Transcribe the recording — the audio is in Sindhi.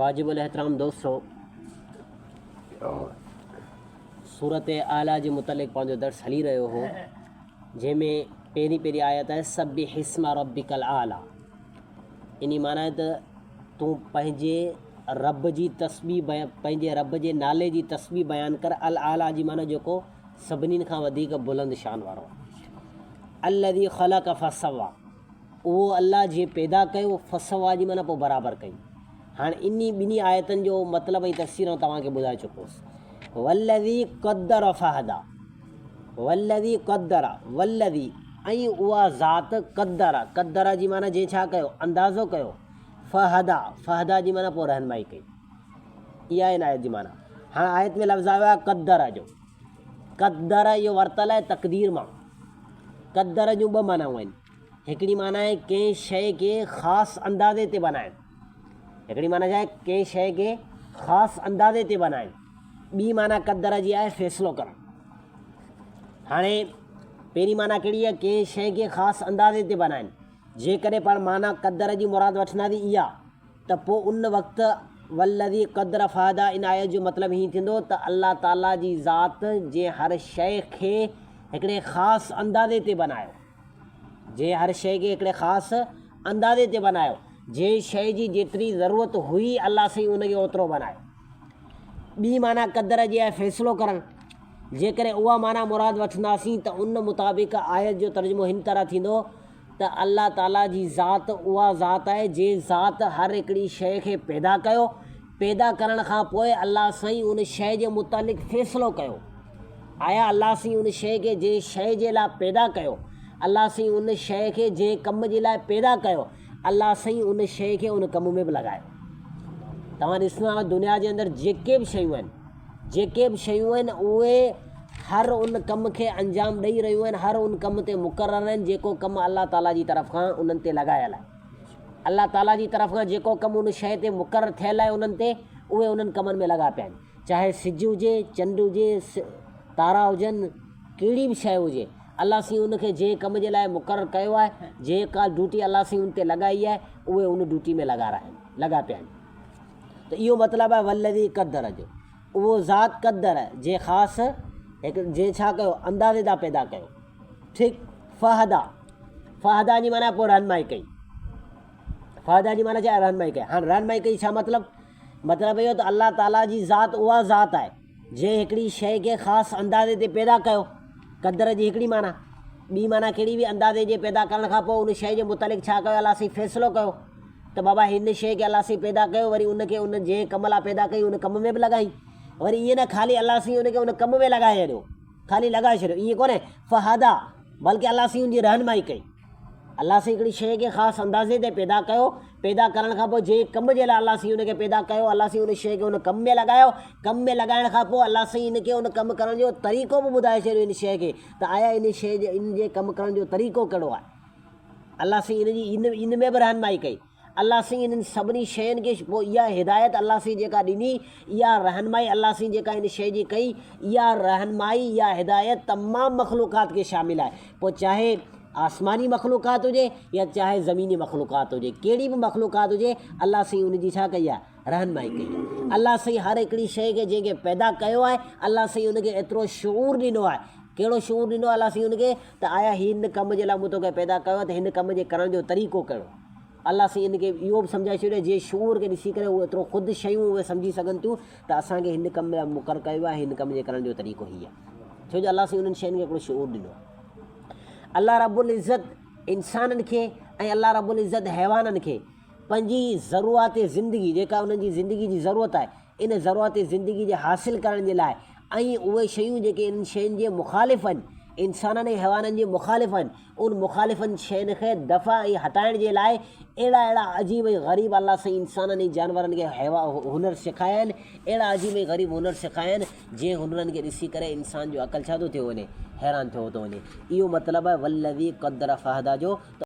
واجب الاحترام دوستو سورت اعليٰ جي متعلق پنهنجو درس هلي رهيو هو جنهن ۾ پهرين پهرين آيت آهي سبح اسم ربک الاعليٰ انهي معنيٰ آهي ته تون پنهنجي رب جي تسبيح بيان پنهنجي رب جي نالي جي تسبيح بيان ڪر الاعليٰ جي معنيٰ جيڪو سڀني کان وڌيڪ بلند شان وارو آهي الذي خلق فسوا اهو الله جنهن پيدا ڪيو فسوا جي معنيٰ پوء برابر ڪئي هاڻ انهي ٻنهي آيتن جو مطلب ۽ تفسير آئون توهان کي ٻڌائي چڪو هوس والذي قدر فهدا والذي قدر والذي ۽ اها ذات قدر قدر جي معنيٰ جنهن ڇا ڪيو اندازو ڪيو فهدا فهدا جي معنيٰ پوء رهنمائي ڪئي اها آهي آيت جي معنيٰ هاڻ آيت ۾ لفظ آيو آهي قدر جو قدر اهو ورتل آهي تقدير مان قدر جون ٻه معنائون آهن هڪڙي معنيٰ آهي ڪنهن شيء کي خاص اندازي تي بنائڻ هڪڙي معنيٰ ڇا آهي ڪنهن شيء کي خاص اندازي تي بنائڻ ٻي معنيٰ قدر جي آهي فيصلو ڪرڻ هاڻي پهرين معنيٰ ڪهڙي آهي ڪنهن شيء کي خاص اندازي تي بنائڻ جيڪڏهن پاڻ معنيٰ قدر جي مراد وٺنداسين اها ته پوء ان وقت والذي قدر فهديٰ ان آيت جو مطلب هيئن ٿيندو ته الله تعاليٰ جي ذات جنهن هر شيء کي هڪڙي خاص اندازي تي بنايو جنهن هر شيء کي هڪڙي خاص اندازي تي بنايو جنهن شيء جي جيتري ضرورت هئي الله سائين ان کي اوترو بنايو. ٻي معنيٰ قدر جي آهي فيصلو ڪرڻ. جيڪڏهن اها معنيٰ مراد وٺنداسين ته ان مطابق آيت جو ترجمو هن طرح ٿيندو ته الله تعاليٰ جي ذات اها ذات آهي جنهن ذات هر هڪڙي شيء کي پيدا ڪيو، پيدا ڪرڻ کان پوء الله سائين ان شيء جي متعلق فيصلو ڪيو. آيا الله سائين ان شيء کي جنهن شيء جي لاء پيدا ڪيو، الله سائين ان شيء کي جنهن ڪم جي لاء پيدا ڪيو، الله سائين ان شيء کي ان ڪم ۾ به لڳايو. توهان ڏسندا دنيا جي اندر جيڪي به شيون آهن، جيڪي به شيون آهن اهي هر ان ڪم کي انجام ڏئي رهيون آهن، هر ان ڪم تي مقرر آهن جيڪو ڪم الله تعاليٰ جي طرف کان انهن تي لڳايل آهي. الله تعاليٰ جي طرف کان جيڪو ڪم ان شيء تي مقرر ٿيل آهي انهن تي اهي انهن ڪمن ۾ لڳا پيا آهن. چاهي سج هجي، چنڊ هجي، تارا هجن، ڪهڙي به شيء هجي الله سائين ان کي جنهن ڪم جي لاء مقرر ڪيو آهي، جيڪا ڊيوٽي الله سائين ان تي لڳائي آهي اهي ان ڊيوٽي ۾ لڳا رهيا آهن، لڳا پيا آهن. ته اهو مطلب آهي والذي قدر جو اهو ذات قدر جنهن خاص هڪ جنهن ڇا ڪيو اندازي تان پيدا ڪيو ٺيڪ فهدا فهدا جي معنيٰ پوء رهنمائي ڪئي فهدا جي معنيٰ ڇا رهنمائي ڪئي هاڻ رهنمائي ڪئي ڇا مطلب مطلب اهو ته الله تعاليٰ جي ذات اها ذات آهي جنهن هڪڙي شيء کي خاص اندازي تي پيدا ڪيو، قدر جي هڪڙي معنيٰ. ٻي معنيٰ ڪهڙي هئي اندازي جي پيدا ڪرڻ کان پوء ان شيء جي متعلق ڇا ڪيو الله سائين فيصلو ڪيو ته بابا هن شيء کي الله سائين پيدا ڪيو وري ان کي ان جنهن ڪم لاء پيدا ڪئي ان ڪم ۾ به لڳائين وري ائين نه خالي الله سائين ان کي ان ڪم ۾ لڳائي ڇڏيو خالي لڳائي ڇڏيو ائين ڪونهي فهدا بلڪه الله سائين ان جي رهنمائي ڪئي. الله سائين هڪڙي شيء کي خاص اندازي تي پيدا ڪيو، پيدا ڪرڻ کان پوء جنهن ڪم جي لاء الله سائين ان کي پيدا ڪيو، الله سائين ان شيء کي ان ڪم ۾ لڳايو، ڪم ۾ لڳائڻ کان پوء الله سائين ان کي ان ڪم ڪرڻ جو طريقو به ٻڌائي ڇڏيو ان شيء کي ته آيا ان شيء جي ان جي ڪم ڪرڻ جو طريقو ڪهڙو آهي. الله سائين ان جي ان ان ۾ به رهنمائي ڪئي. الله سائين انهن سڀني شين کي پوء اها هدايت الله سائين جيڪا ڏني، اها رهنمائي الله سائين جيڪا ان شيء جي ڪئي، اها رهنمائي، اها هدايت تمام مخلوقات کي شامل آهي، پوء چاهي آسماني مخلوقات هجي يا چاهي زميني مخلوقات هجي، ڪهڙي به مخلوقات هجي، الله سائين ان جي ڇا ڪئي آهي؟ رهنمائي ڪئي آهي. الله سائين هر هڪڙي شيء کي جنهن کي پيدا ڪيو آهي، الله سائين ان کي ايترو شعور ڏنو آهي، ڪهڙو شعور ڏنو آهي الله سائين ان کي ته آيا هن ڪم جي لاء مون توکي پيدا ڪيو آهي ته هن ڪم جي ڪرڻ جو طريقو ڪهڙو؟ الله سائين ان کي اهو به سمجهائي ڇڏيو جنهن شعور کي ڏسي ڪري هو ايترو خود شيون اهي سمجهي سگهن ٿيون ته اسان کي هن ڪم ۾ مقرر ڪيو آهي هن ڪم جي ڪرڻ جو طريقو هي آهي ڇو جو الله سائين انهن شين کي هڪڙو شعور ڏنو آهي الله رب العزت انسانن کي ۽ الله رب العزت حيوانن کي پنهنجي ضرورات زندگي جيڪا انهن جي زندگي جي ضرورت آهي ان ضرورت زندگي جي حاصل ڪرڻ جي لاء ۽ اهي شيون جيڪي انهن شين جي مخالف آهن، انسانن ۽ حيوانن جي مخالف آهن، ان مخالفن شين کي دفع ۽ هٽائڻ جي لاء اهڙا اهڙا عجيب ۽ غريب الله سائين انسانن ۽ جانورن کي هنر سکايا آهن، اهڙا عجيب ۽ غريب هنر سکايا آهن، جنهن هنرن کي ڏسي ڪري انسان جو عقل ڇا ٿو ٿيو وڃي؟ حيران ٿيو ٿو وڃي. اهو مطلب آهي والذي قدر فهديٰ جو ته.